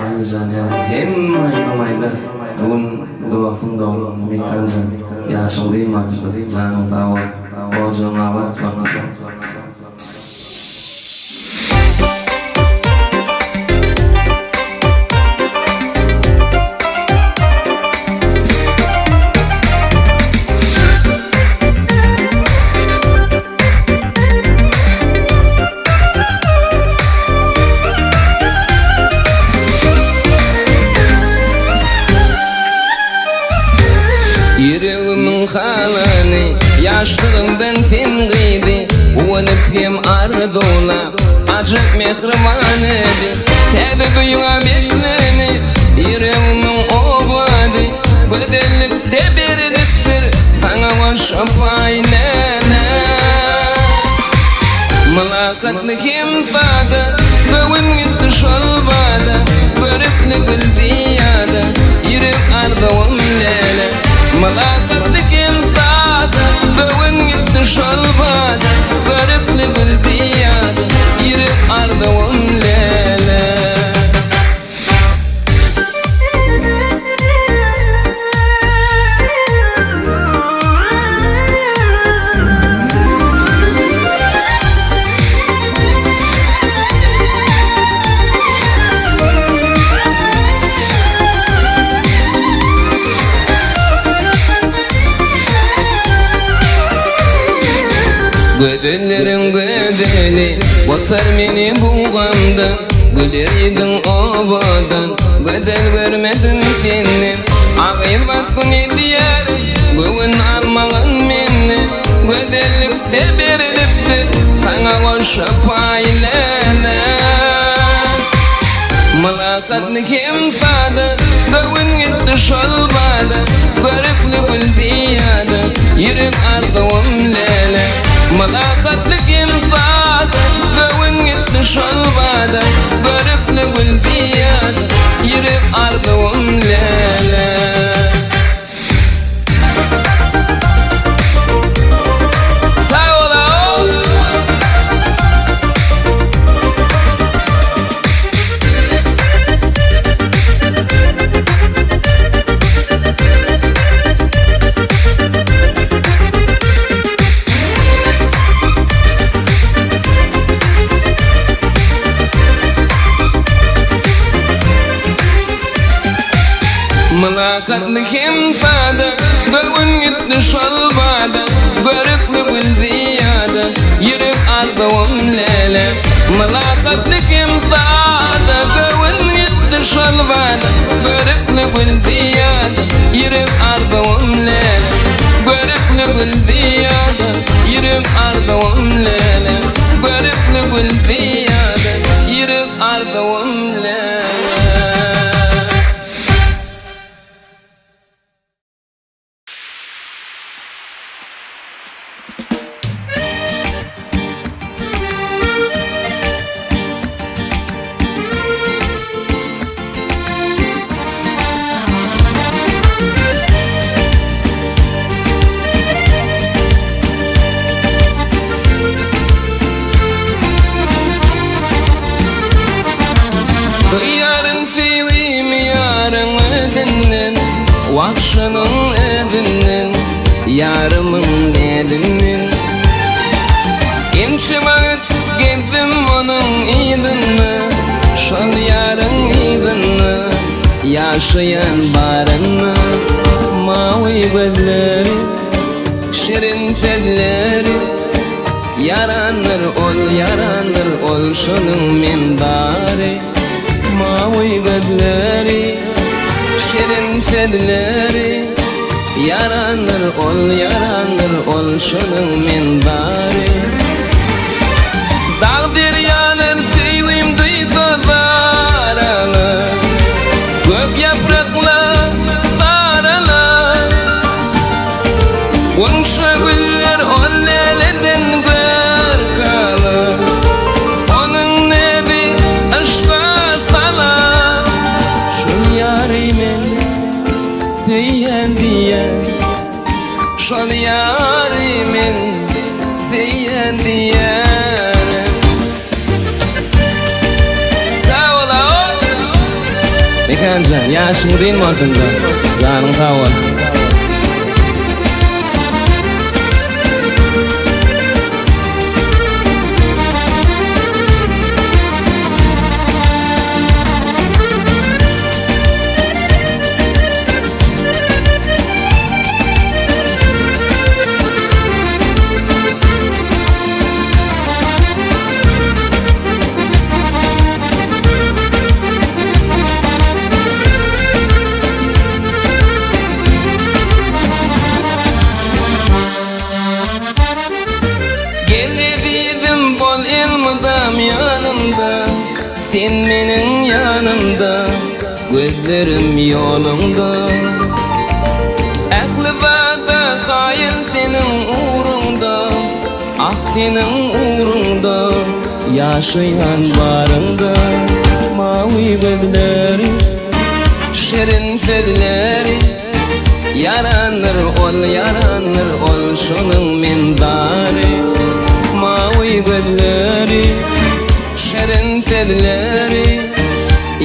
Aýjan ýaly hemme aýdym aýdar. Bu gün dostuň doglan güni Mekanjan. Ýaşyň dynmajyk, janyň sag bolsun. Ojagyň abat bolsun. Ýüregimiň halany Ýaşlygymdan sen gyzy Guwanyp hem arzuwlap Ajap mähriban edi Täze duýga besleni Ýüregimiň owady Gözellikde berilipdir Saňa goşa paý näme Mylakatly hem sada Göwün gitdi şol bada Göripli gül diýada Ýürek arzuwym läle Mylakatly hem sada Göwün gitdi şol bada Göripli gül diýada Ýürek arzuwym läle. Gözelleriň gözeli, Gutar meni bu gamdan, Güler ýüzüň owadan, Gözel görmedim senden. Agyr basgyn edýär, Göwün almagyn menden, Gözellikde berilipdir, Saňa goşa paý läle. Mylakatly hem sada, Göwün gitdi şol bada, Görükli gül diýada, Ýürek arzuwym läle. Mylakatly hem sada, Göwün gitdi şol bada, Görükli gül diýada, Ýürek arzuwym läle. Sag bol-ow! Mylakatly hem sada, Göwün gitdi şol bada, Görükli gül zyýada, Ýürek arzuwym läle. Mylakatly hem sada, Göwün gitdi şol bada, Görükli gül zyýada, Ýürek arzuwym läle. Görükli gül zyýada, Ýürek arzuwym läle. Görükli gül zyýada, Ýürek arzuwym läle. Duýaryn söýgimi ýaryň özünden, Wagşynyň özünden, ýarymyň näzinden. Ençe wagt gezdim onuň yzynda, Şol ýaryň yzynda ýaşaýan barynda. Mawy gözleri, şirin sözleri, Ýarandyr ol, ýarandyr ol şonuň men bary. Mawy gözleri, şirin sözleri, Ýarandyr ol, ýarandyr ol şonuň men bary. Dag-derýalar söýgim duýsa zaralar, Gök ýapraklar saralar. Gunça güller ol läleden görk alar, Onuň näzi yşka salar. Şol ýary men söýýän diýýän, Şol ýary men söýýän diýýän. Sag bol-a! Mekanjan, ýaşyň uzyn bolsun-da, janyň sag bolsun. Gel ezizim bol elmydam ýanymda Sen meniň ýanymda Gözlerim ýoluňda Ähli zada kaýyl seniň ugruňda Ah seniň ugruňda Ýaşaýan baryňda Mawy gözleri Şirin sözleri Ýarandyr ol ýarandyr ol Şonuň men zary Mawy gözleri Şirin sözleri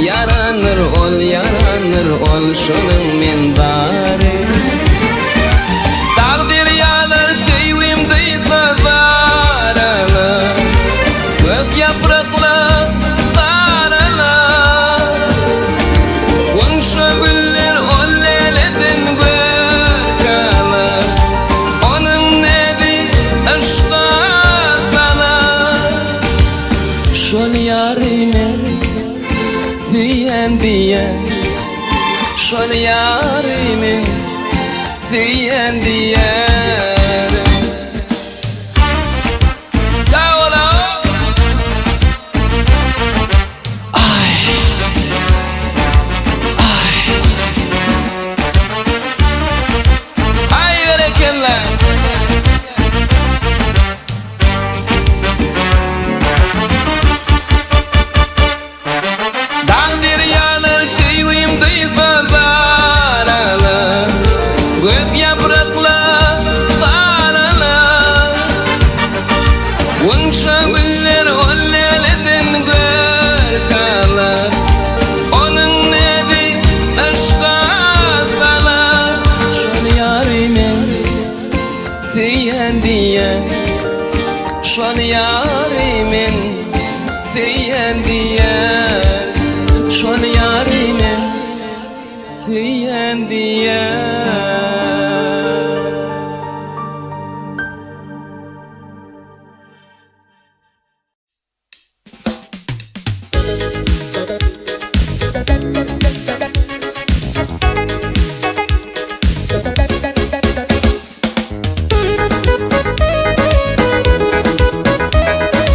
Ýarandyr ol ýarandyr ol Şonuň men zary Dag derýalar söýgim duýsa zaralar Gök ýapraklar saralar Gunça güller ol läleden görk alar Onuň näzi yşga salar Şol ýary men söýýän diýen Şol ýary men söýýän diýerin. Sag boluň. Aý. Aý. Aý berekella. Dag derýalar söýgim duýsa zaralar, Gök ýapraklar saralar. Gunça güller ol läleden görk alar, Onuň näzi yşga salar. Şol ýary men söýýän diýýän, Şol ýary men Söýýän diýýän şol ýary men Söýýän diýýän.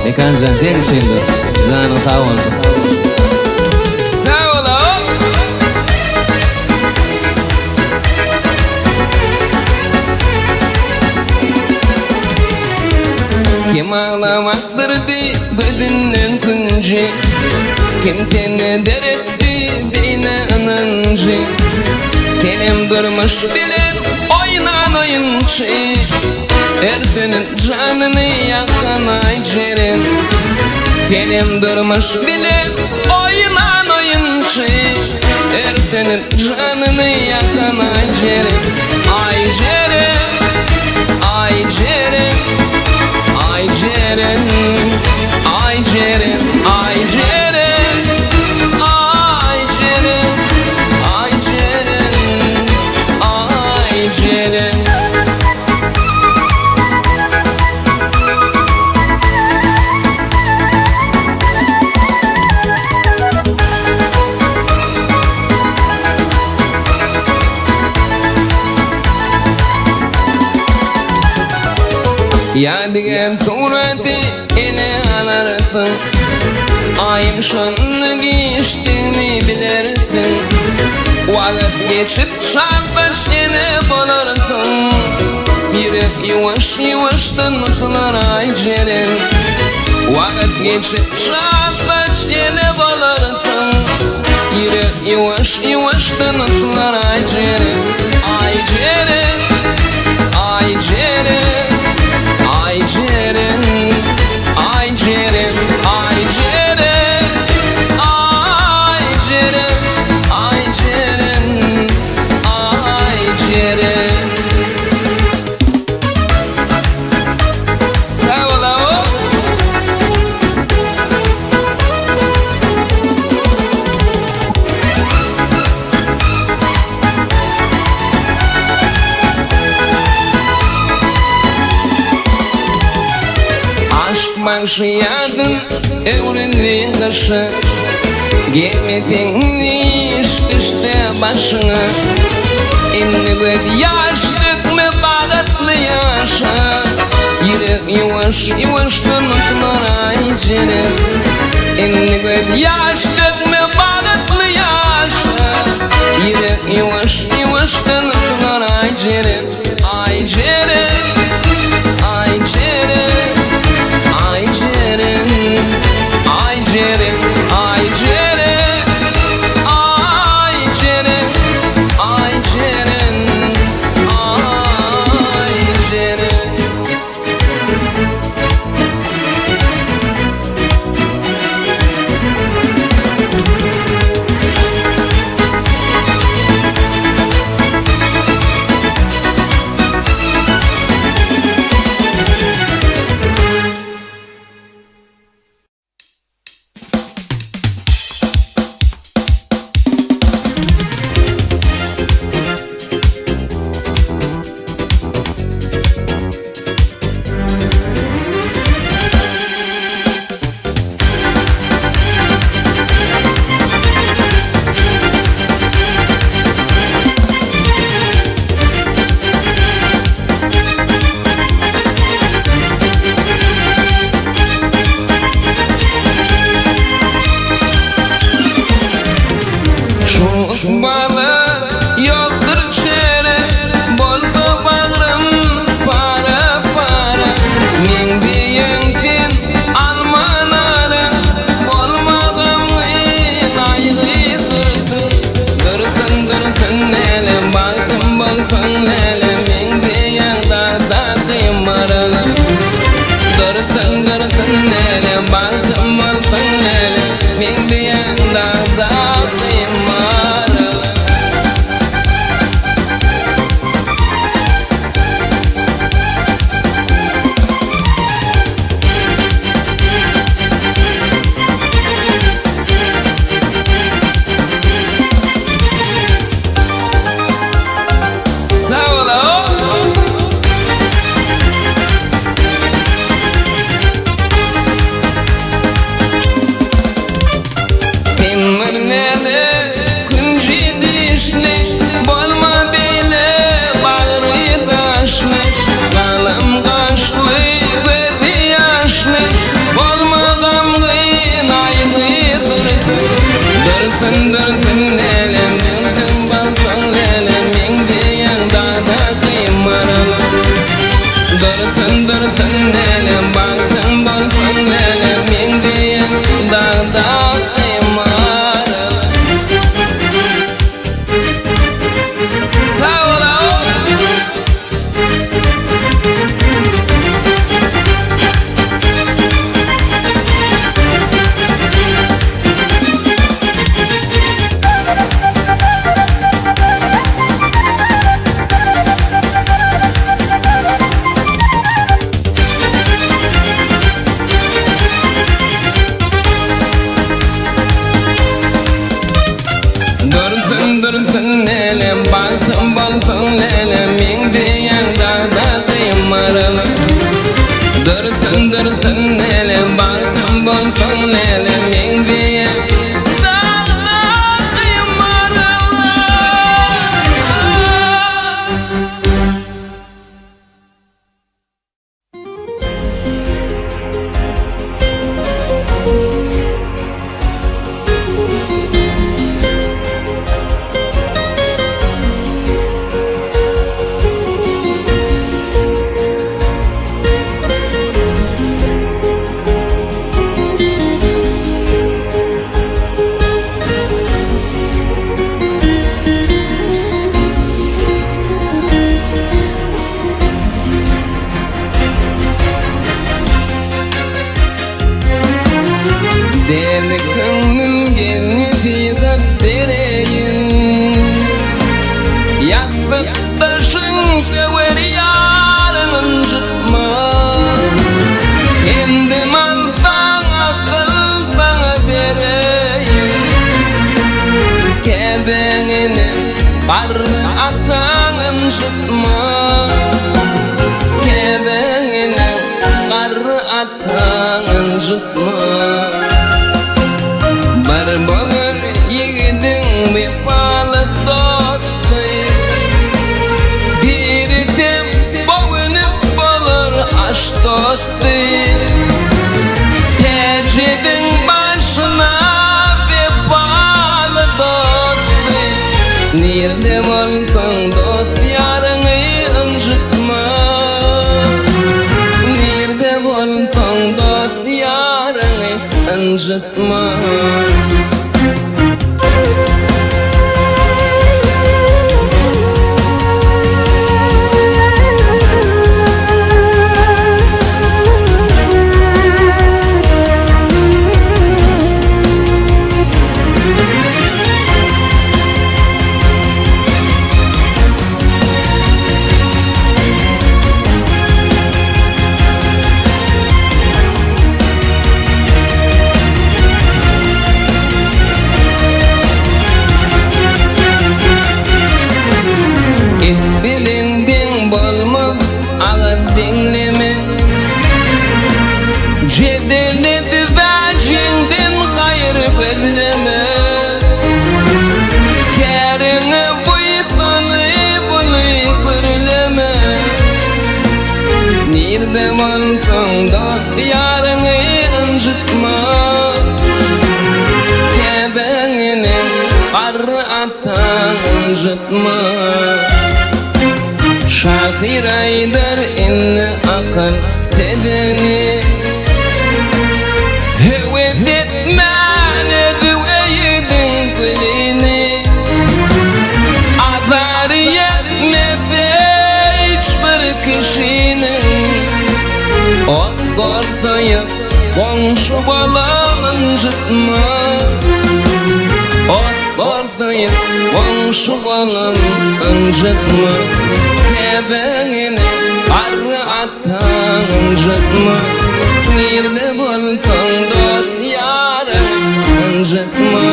Mekanjan seň üçindir. Janyň sag bolsun. Sag boluň. Kim aglamakdyrdy gözünden künji Kim seni deretdi beýle ynanjy Senem durmuş bilen oýnan oýunçy Ersiniň janyny ýakan Aýjeren Senem durmuş bilen oýnan oýunçy Ersiniň janyny ýakan Aýjeren Aýjeren Aýjeren Aýjeren Aýjeren Aýjeren Aýjeren Aýjeren Aýjeren. Ýadygär suraty ele alarsyň, Aýyň şonda giçdigini bilersiň. Wagt geçip çarpaç ene bolarsyň, Ýürek ýuwaş-ýuwaşdan synar aý jeren. Wagt geçip çarpaç ene bolarsyň, Ýürek ýuwaş-ýuwaşdan synar aý jeren. Aý jeren, aý jeren, aý jeren, aý jeren, aý jeren, aý jeren, aý. bagşy ýadyn öwrüldi gyşa. Gelmeseň iş düşse başyňa. Indi göz ýaş dökme bagtly ýaşa. Ýürek ýuwaş ýuwaşdan utular aý jeren. Indi göz ýaş dökme bagtly ýaşa. Ýürek ýuwaş ýuwaşdan utular aý jeren. Aý jeren, aý jeren, aý jeren, aý jeren, aý jeren, aý jeren, aý jeren, aý jeren. Şu ykbala ýokdur çäre, Bolsa bagrym para-para. Meň diýeňden alma nara, Bolma gamgyn aýgy dursun. Dursun, dursun läle, bagtym bolsun läle, Meň diýen dagdaky maralam. Dursun, dursun läle, bagtym bolsun läle, Meň diýen dagdaky maralam. Sag boluň! Sen bir näle künji dişli, Bolma beýle bagry daşly, Galam gaşly, gözi ýaşly, Bolma gamgyn aýgy dursun. Dursun, dursun lälem, dursun bolsaň lälem, Meň diýen dagdaky maralym. Dursun, dursun lälem, bagtyň bolsun lälem, Meň diýen dagdaky maralym. Sag boluň! Dursun, dursun lälem, bagtym bolsun lälem, Meň diýen dagdaky maralym. Dursun, dursun lälem, bagtym bolsun lälem, Meň diýen dagdaky maralym. Deli köňlüm gel nesihat bereýin, Ýassykdaşyň söwer ýaryň ynjytma. Pendim alsaň akyl saňa bereýin, Käbäň enem garry ataň ynjytma. Käbäň enem garry. ataň ynjytma. Bar bolar ýigidiň wepaly dosty, Dirisem bogünip bolar aş dosty. Täjidiň başyna wepaly dosty, Nirde bolsaň dost ýaryňy ynjytma. Nirde bolsaň dost ýaryňy ynjytma. Et bilen deň bolmaz agyz deňleme. Jedel edibä jeňden gaýry gözleme. Käriňe buýsanyp uly gürleme. Nirde bolsaň dost ýaryňy ynjytma. Käbäňi garry ataň ynjytma. Şahyr aýdar indi akyl sözüni. Höwes etmän özge ýüzüň gülüni. Azar ýetmese hiç bir kişiniň. Ot gorsaýyp goňşy bolan ynjytma. Ot gorsaýyp goňşy bolan ynjytma. Käbäňini garry ataň ynjytma. Nirde bolsaň dost ýaryň ynjytma.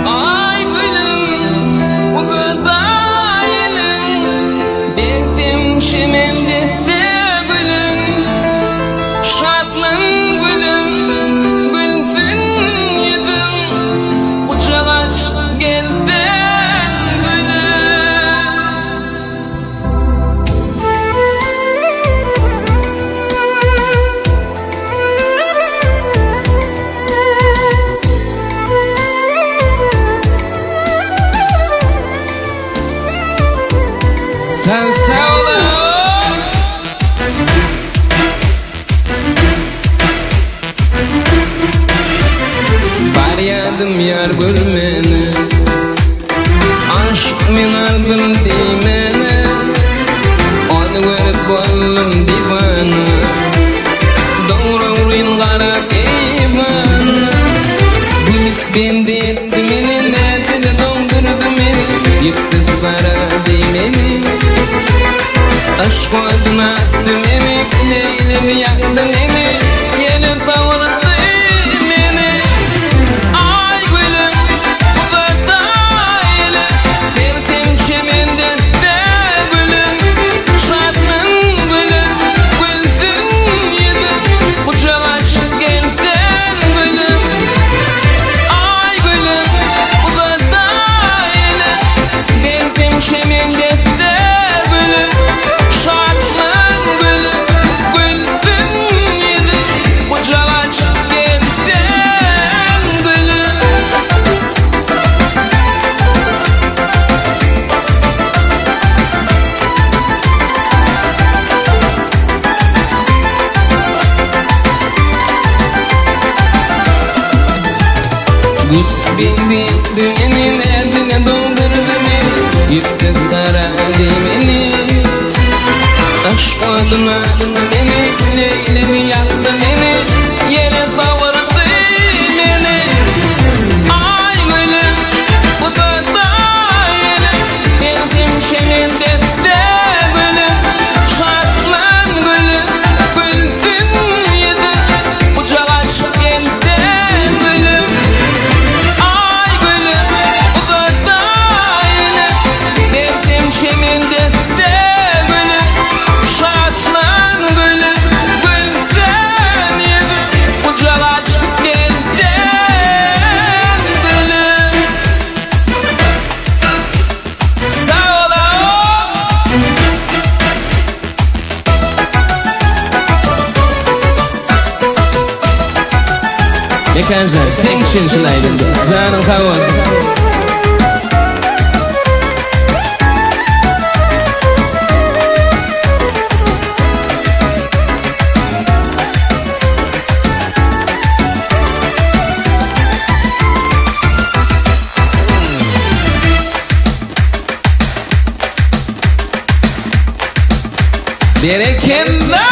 Aý gülüm, uzadaý eliň, Bersem çemen desse gülüň. Şatlan gülüm, gülsün ýüzüň, Gujak aç gelsen gülüm. Sen sağ Barýadym ýar görmäne Aşyk men aldym diýmäne Ony görüp boldum diwana Dogry ogryn garap eýwana Gülüp bendi etdi meni Näzine doňdurdy meni Ýüpsüz garady meni Yşk oduna atdy meni Leýlim ýakdy meni Ýene sowurdy meni Aý gülüm uzat-aý eli Sersem çemende gülüm Şatlan gülüm gülsün ýüzüm Gujak açyp gelseň gülüm Aý gülüm uzat-aý eli Sersem çemende gülüm Şatlan gülüm gülsün ýüzüm Gujak açyp gelseň gülüm. Güp bildi dünýäni näzine doldurdy meni Ýüpsüz garady meni. Aşk oduna meni leýledi ýakdy meni Ýele sowurdy meni Aý gülüm uzadaý elim Geldim çemen desse gülüm Şatlan gülüm gülsün ýüzüm Gujak açyp gelsem gülüm Aý gülüm uzadaý elim Geldim çemen desse gülüm Şatlan gülüm gülsün ýüzüm Gujak açyp gelsem gülüm Sag boluň! Mekanjan, teň üçin şul aýdymda. Janyň sag bolsun. Berekella!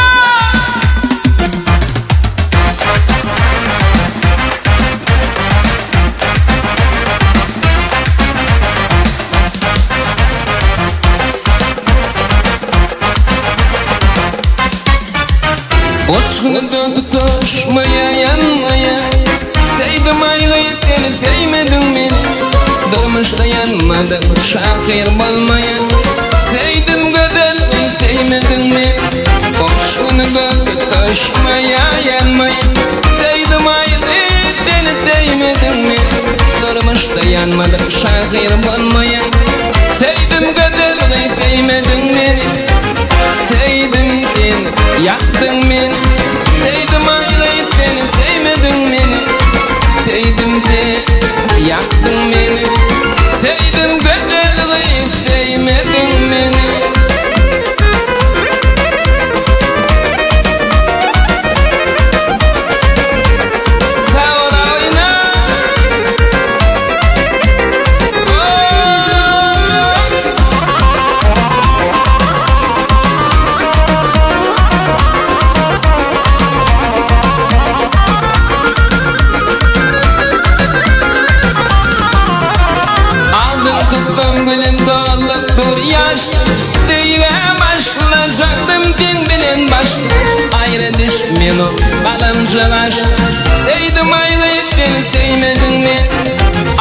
Uçguny dön tutaşmaya yanmaya Söýdüm aýgyt seni söýmediň meni Durmuşda ýanmadyk şahyr bolmaýa Söýdüm gözel söýmediň meni Uçguny dön tutaşmaya ýanmaya Söýdüm aýgyt seni söýmediň meni Durmuşda ýanmadyk şahyr bolmaýa Söýdüm gözel söýmediň meni Söýdüm seni, ýakdyň meni Söýdüm aýlaýyp seni, söýmediň meni Söýdüm seni, ýakdyň meni Söýdüm gözel gyz, söýmediň meni Sag bol oýna Aldım tutdum gülüm dolup dur ýaş Söýgä başlajakdym seň bilen baş Aýra düşmen o galamja gaş Söýdüm aýgyt seni söýmediň men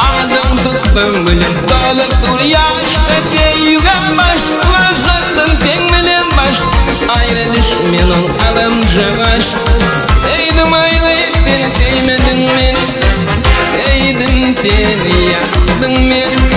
Aldım tutdum gülüm dolup dur ýaş Söýgä başlajakdym seň bilen baş Aýra düşmen ol galamja gaş Söýdüm aýgyt seni söýmediň men Söýdüm seni ýakdyň meni.